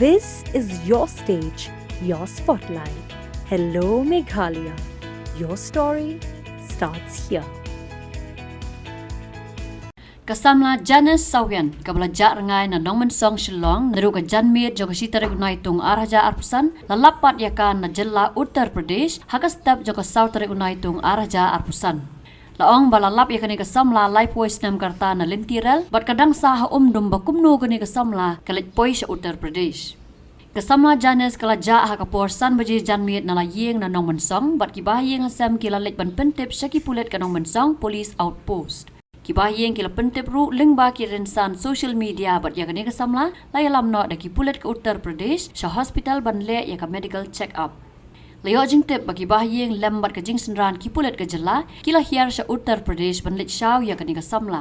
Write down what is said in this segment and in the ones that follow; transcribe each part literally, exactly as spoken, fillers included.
This is your stage, your spotlight. Hello, Meghalaya. Your story starts here. Ka samla Janice Sawian, kaba la jah rngai na Nongmynsong Shillong naduh ka janmiet jong ka shi tarik u Naitung ar hajar arphew san, la lap pat ïa ka na jylla Uttar Pradesh ha ka step jong ka saw tarik u Naitung ar hajar arphew san. La ong ba la lap ïa kane ka samla laiphew snem ka rta na lynti rel, bad ka dang sah ha umdum ba kumno kane ka samla ka leit poi sha Uttar Pradesh. Ka samla Janice ka la jah ha ka por san baje janmiet na la ïing na Nongmynsong, bad ki bahaïing hasem ki la leit ban pyntip sha ki pulit ka Nongmynsong Police Outpost. Ki bahaïing ki la pyntip ruh lyngba ki rynsan social media, bad ïa kane ka samla la ïalam noh da ki pulit ka Uttar Pradesh sha hospital ban leh ïa ka medical check up. La ïoh jingtip ba ki bahaïing lem bad ka jingsynran ki pulit ka jylla ki la hiar sha Uttar Pradesh ban leit shaw ïa kane ka samla.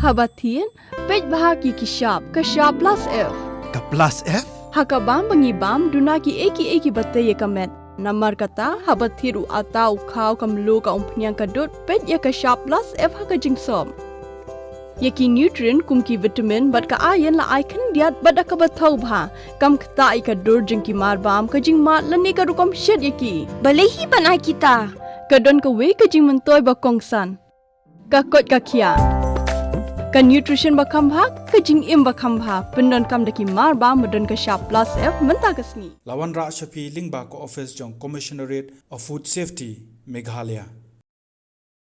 Haba thied, peit bha ki ki shap, ka shap plus F. Ka plus F? Ha ka bam ba ngi bam, duna ki ei ki ei kiba tei ïa ka met. Namar kata, haba thied u atta, u khaw, ka mluh, ka umphniang, ka dud, peit ïa ka shap plus F ha ka jingsop. Ïa ki nutrient kum ki vitamin bad ka iron la ai khyndiat bad da kaba thaw bha. Kam ktah ïa ka dur jong ki marbam, ka jingmad lane ka rukom shet ïa ki. Balei hi ban ai kita? Ka don kawei ka jingmyntoi ba kongsan. Ka koit ka khiah. Ka nutrition ba kham bha, ka jingim ba kham bha. Pyndonkam da ki marbam ba don ka shap plus F mynta ka sngi. La wanrah sha phi lyngba ka office jong Commissionerate of Food Safety, Meghalaya.